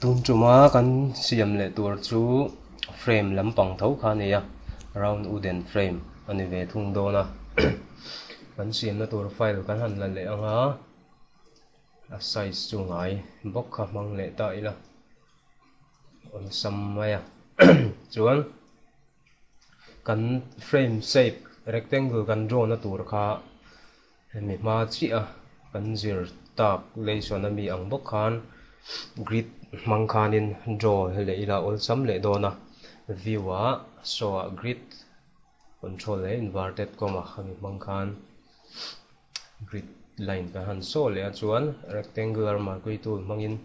Tun tuma kan siam leh tur chu frame lampang tho kha a ni a, round wooden frame a ni ve thung dawn a. Kan siamna tur file kan han la leh ang a, a size chu ngai bawk kha hmang leh ta ila awlsam mai a. Chuan kan frame shape rectangle kan draw na tur kha Hemi hma chiah a kan zir tak lesson a mi ang bawk khan grid hmang khanin draw leh ila awlsam leh dawn a, view ah show ah grid control leh inverted comma khami hmang khan grid line kan han show leh a chuan rectangular marquee tool hmangin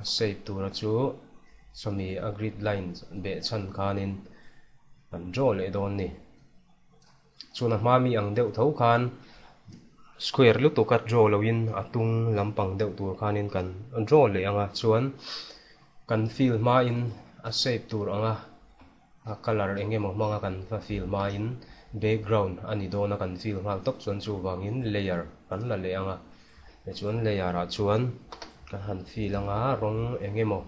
a shape tura chu sawmi a grid line beh chhan khanin kan draw leh dawn ni. Chuan a hma mi ang deuh tho khan square lutuk a draw loin a tung lampang deuh tur khanin kan draw leh ang a, chuan kan fill hmain a shape tur anga a colour eng emaw hmanga kan va fill hmain background a ni dawn a kan fill nghal tawp chuan chuvangin layer kan la leh ang a, tichuan layer ah chuan kan han fill anga rawng eng emaw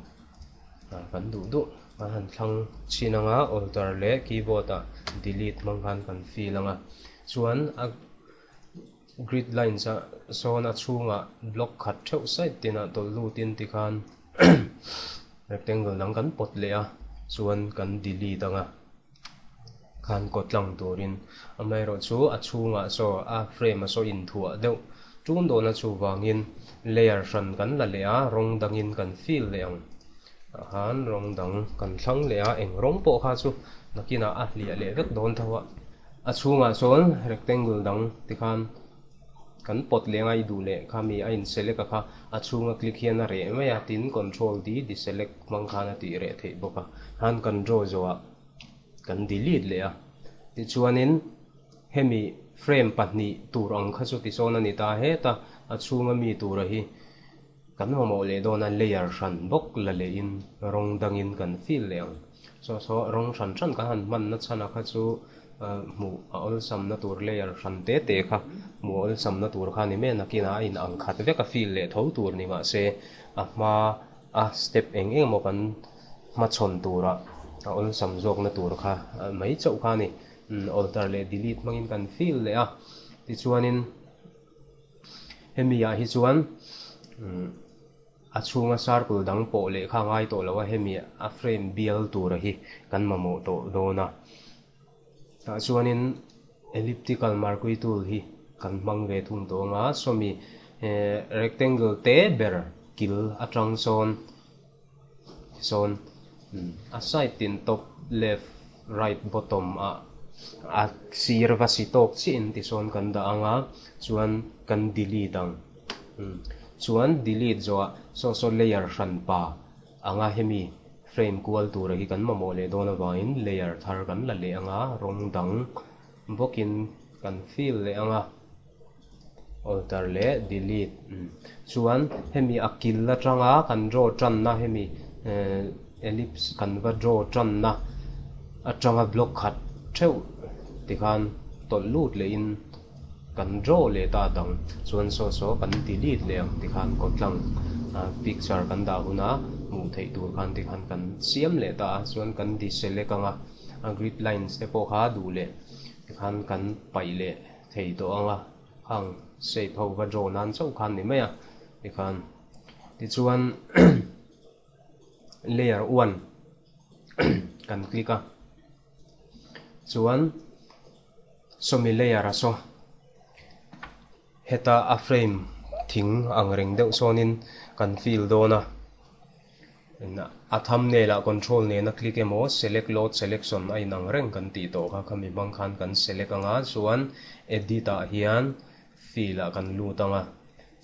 kan duh duh. Kan han thlang chhin ang a, alter leh keyboard ah delete hmang khan kan fill ang a, chuan a grid lines ah sawn a chhungah block khat theuh side tinah tawlh lutin tikhan rectangle dang kan pawt leh a, chuan kan delete ang a, khan kawt tlang turin amaherawhchu a chhungah saw a frame a saw inthuah deuh tun dawn a chuvangin layer hran kan la leh a, rawng dangin kan fill leh ang. Tah khan rawng dang kan thlang leh a, eng rawng pawh kha chu nakinah a hliah leh vek dawn tho a. A chhungah chuan rectangle dang tikhan kan pawt leh anga i duh leh kha mi a in select a kha a chhunga click hian a reh mai a, tin control D deselect hmang khan a tih reh theih bawk a. Khan kan draw zawhah kan delete leh a, tichuanin hemi frame pahnih tur ang kha chu tisawn a ni ta heta a chhunga mi tura hi Kan mamawh leh dawn a layer hran bawk la lehin rawng dangin kan fill leh ang. Saw saw rawng hran hran kan han hman na chhan a kha chu hmuh a awlsam na tur layer hran te te kha hmuh a awlsam na tur kha a ni mai a, nakinah a in ang khat vek a fill leh tho tur ni mahse a hma a step eng eng emaw kan hmachhawn tura a awlsam zawk na tur kha mai chauh kha a ni. Alter leh delete hmangin kan fill leh a, tichuanin. Hemi ah hi chuan a chhunga circle dang pawh leh kha a ngai tawh lo a, hemi a frame bial tura hi kan mamawh tawh dawn a. Tah chuanin elliptical marquee tool hi kan hmang ve thung tawh ang a, sawmi rectangle te ber kil atang sawn sawn a side tin top left right bottom ah a sir va si tawk chiah in tisawn kan dah ang a chuan kan delete ang chuan delete zawh ah saw saw layer hran pa anga hemi frame kual tura hi kan mamawh leh dawn avangin layer thar kan la leh ang a rawng dang bawkin kan fill leh ang a. Alter leh delete chuan hemi a kil atanga kan draw tanna hemi ellipse kan va draw tanna atanga block khat theuh tikhan tawlh lut lehin kan draw leh ta dang chuan saw saw kan delete leh ang tikhan kawtlang picture kan dah huna hmuh theih tur khan tikhan kan siam leh ta a chuan kan deselect anga a grid lines te pawh kha duh leh tikhan kan paih leh. Thei tawh ang a, khang shape ho va draw nan chauh khan ni mai a, tikhan tichuan layer one kan click a, chuan sawmi layer a saw heta a frame thing ang reng deuh sawnin kan fill dawn a. A thumbnail ah control nena click emaw select load selection a inang reng kan tih tawh kha khami hmang khan kan select anga chuan edit ah hian fill ah kan lut anga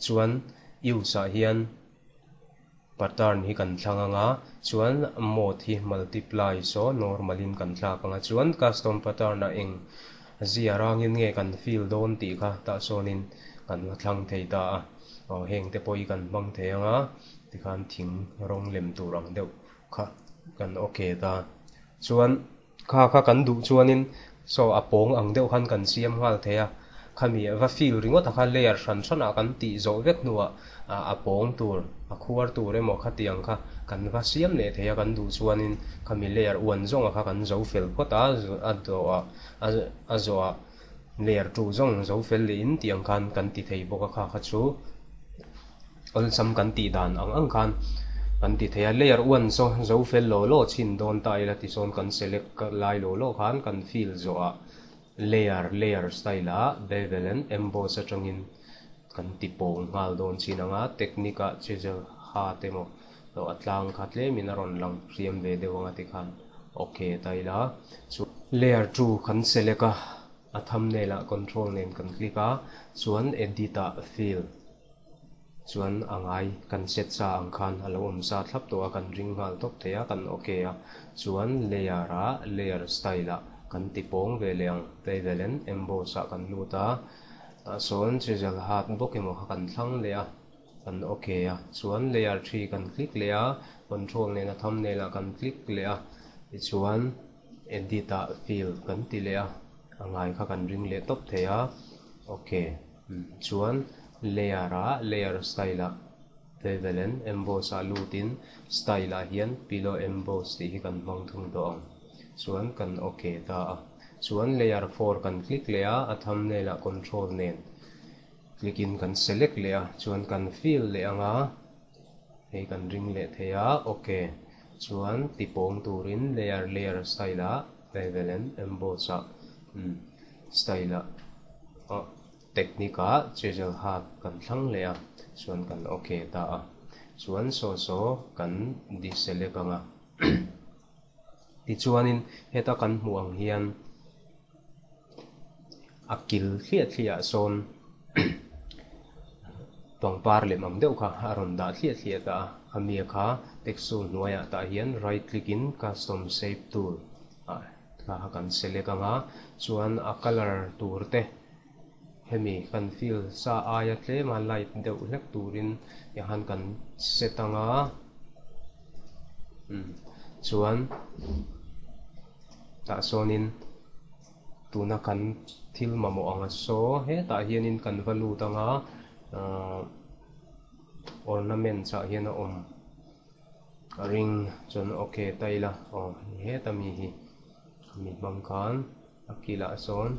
chuan use ah hian pattern hi kan thlang anga chuan mode hi multiply saw normal in kan thlak anga chuan custom pattern ah eng zia rangin nge kan fill dawn tih kha tah sawnin kan la thlang thei ta a aw heng te pawh hi kan hmang thei anga. Tikhan thing rawng lem tur ang deuh kha kan ok ta. Chuan kha kha kan duh chuanin saw a pawng ang deuh khan kan siam nghal thei a. Khami va fill ringawt a kha layer hran hranah kan tih zawh vek hnuah a pawng tur, a khuar tur emaw khatiang kha kan va siam leh thei a, kan duh chuanin khami layer one zawnga kha kan zo fel phawt a, a dawhah a zawhah layer two zawng zo fel leh in tih ang khan kan ti thei bawk a, kha kha chu awlsam kan tih dan ang ang khan kan ti thei a, layer one saw zo fel law law chhin dawn ta ila tisawn kan select lai law law khan kan fill zawhah Layer, Layer style ah bevel and emboss atangin kan ti pawng nghal dawn chin anga technique ah chisel ha te emaw lo a tlang kha tlemin a rawn lang hriam ve deuh anga tikhan ok ta ila chuan layer 2 kan select a, a thumbnail ah control nen kan click a chuan edit ah fill chuan a ngai kan set sa ang khan a lo awm sa thlap tawh a, kan ring nghal tawp thei a, kan ok a, chuan layer ah layer style ah kan ti pawng ve leh ang, bevel and emboss ah kan lut a, tah sawn chisel hat bawk emaw kha kan thlang leh a, kan ok a, chuan layer 3 kan click leh a, control nena thumbnail ah kan click leh a, tichuan edit ah fill kan ti leh a, a ngai kha kan ring leh tawp thei a, ok. Chuan layer ah layer style ah bevel and emboss ah lut in style ah hian pillow emboss tih hi kan hmang thung tawh ang. Chuan kan ok ta a. Chuan layer 4 kan click leh a, a thumbnail ah control nen click in kan select leh a, chuan kan fill leh ang a, hei kan ring leh thei a, ok. Chuan ti pawng turin layer layer style ah bevel and emboss ah style ah ah technique ah chisel hat kan thlang leh a chuan kan ok ta a chuan saw saw kan deselect ang a tichuanin heta kan hmuh ang hian a kil thliah thliah ah sawn pangpar lem ang deuh kha a rawn dah thliah thliah ta a khami kha text tool hnuaiah tah hian right click in custom shape tool ah Thla kha kan select ang a, chuan a colour tur te hemi kan fill sa aia tlema light deuh hlek turin tiang khan kan set ang a, umm chuan tah sawnin tuna kan thil mamawh ang a saw hetah hianin kan va lut ang a, ahh ornaments ah hian a awm. Ka ring chuan ok ta ila aw ni heta mi hi mi hmang khan a kilah sawn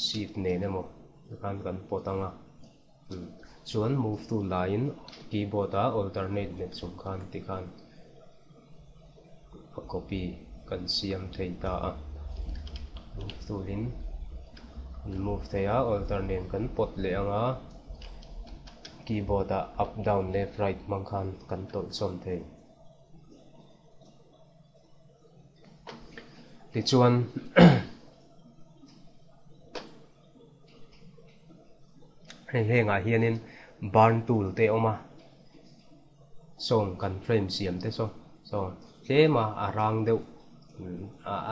seat nen emaw tikhan kan pawt ang a chuan move tool laiin keyboard ah alternate hmet chung khan tikhan a copy kan siam thei ta a move tool in kan move thei a alternate kan pawt leh ang a keyboard ah up down left right hmang khan kan tawlh chawm thei tichuan hei hengah hianin burn tool te a awm a. Sawng kan frame siam te saw saw tlem a a rang deuh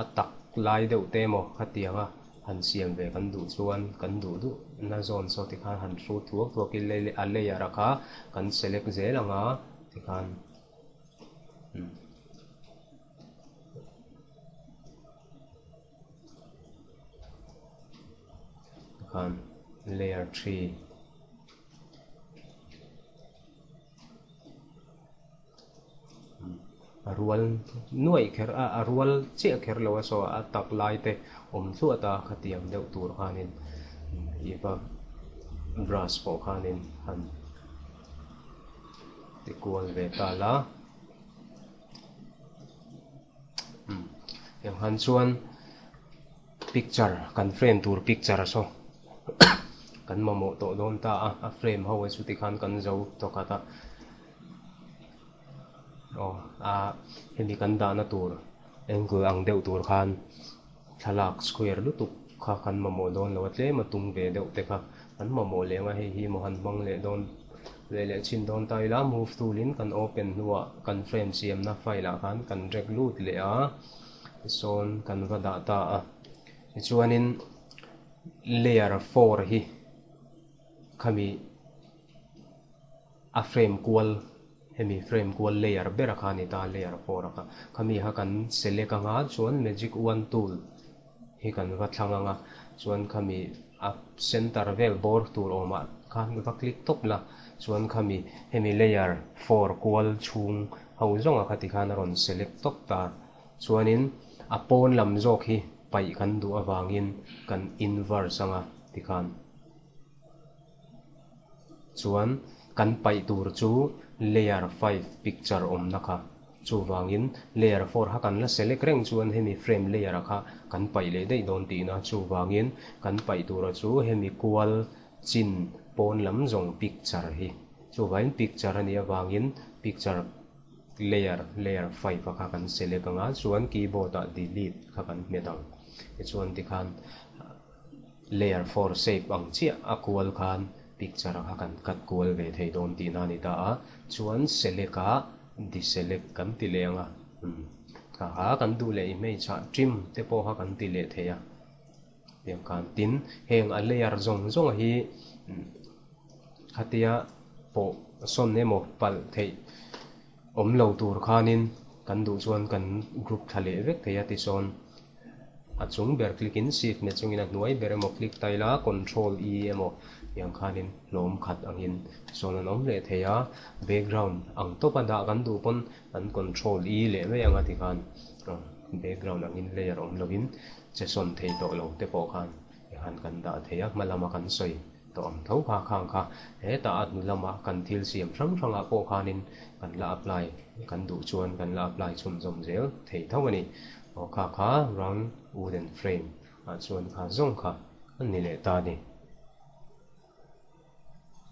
a tak lai deuh te emaw khatiang a han siam ve kan duh chuan kan duh duh na zawn saw tikhan han hrut thuak thuak in a layer a kha kan select zel ang a tikhan tikhan layer 3. A rual nuaih kher a, a rual chiah kher lo a saw a tak lai te awm thluah ta khatiang deuh tur khanin i va brush pawh khanin han ti kual ve ta la. Tiang han chuan picture kan frame tur picture saw kan mamawh tawh dawn ta a, a frame ho chu tikhan kan zo tawkhat a, aw a hemi kan dahna tur angle ang deuh tur khan thlalak square lutuk kha kan mamawh dawn lo a, tlem a tung ve deuh te kha kan mamawh leh ang a, hei hi maw han hmang leh dawn leh leh chhin dawn ta ila move tool in kan open hnuah kan frame siamna file ah khan kan drag lut leh a. Tisawn kan va dah ta a, tichuanin layer 4 hi khami a frame kual hemi frame kual layer ber kha a ni ta layer 4 a kha, khami kha kan select anga chuan magic wand tool hi kan va thlang anga chuan khami a center vel bawr tur awmah khan va click tawp la chuan khami hemi layer 4 kual chhung. ho zawng a kha tikhan a rawn select tawp ta. Chuanin a pawn lam zawk hi paih kan duh avangin kan inverse anga tikhan chuan kan paih tur chu layer five picture awmna kha chuvangin layer four kha kan la select reng chuan hemi frame layer a kha kan paih leh daih dawn tihna chuvangin kan paih tura chu hemi kual chin pawn lam zawng picture hi chuvangin picture a nih avangin picture layer layer five a kha kan select anga chuan keyboard ah delete kha kan hmet ang tichuan tikhan layer four shape ang chiah a kual khan picture a kha kan cut kual ve thei dawn tihna a ni ta a chuan select ah deselect kan ti leh ang a umm kha kha kan duh leh image ah trim te pawh kha kan ti leh thei a tiang khan tin heng a layer zawng zawng hi khatia pawh sawn emaw palh theih awm lo tur khanin kan duh chuan kan group thla leh vek thei a tisawn a chung ber click in shift hmet chungin a hnuai ber emaw click ta ila control e emaw tiang khanin hlawm khat angin sawn an awm leh thei a background ang tawpa dah kan duh pawn an control e leh mai ang a tikhan background angin layer awm lovin che sawn thei tawh lo te pawh khan Tikhan kan dah thei a, hma lama kan sawi tawh ang tho kha khang kha hetah a hnu lama kan thil siam hrang hrangah pawh khanin kan la apply kan duh chuan kan la apply chhunzawm zel thei tho a ni. Aw kha kha round wooden frame ah chuan kha zawng kha a ni leh ta a ni.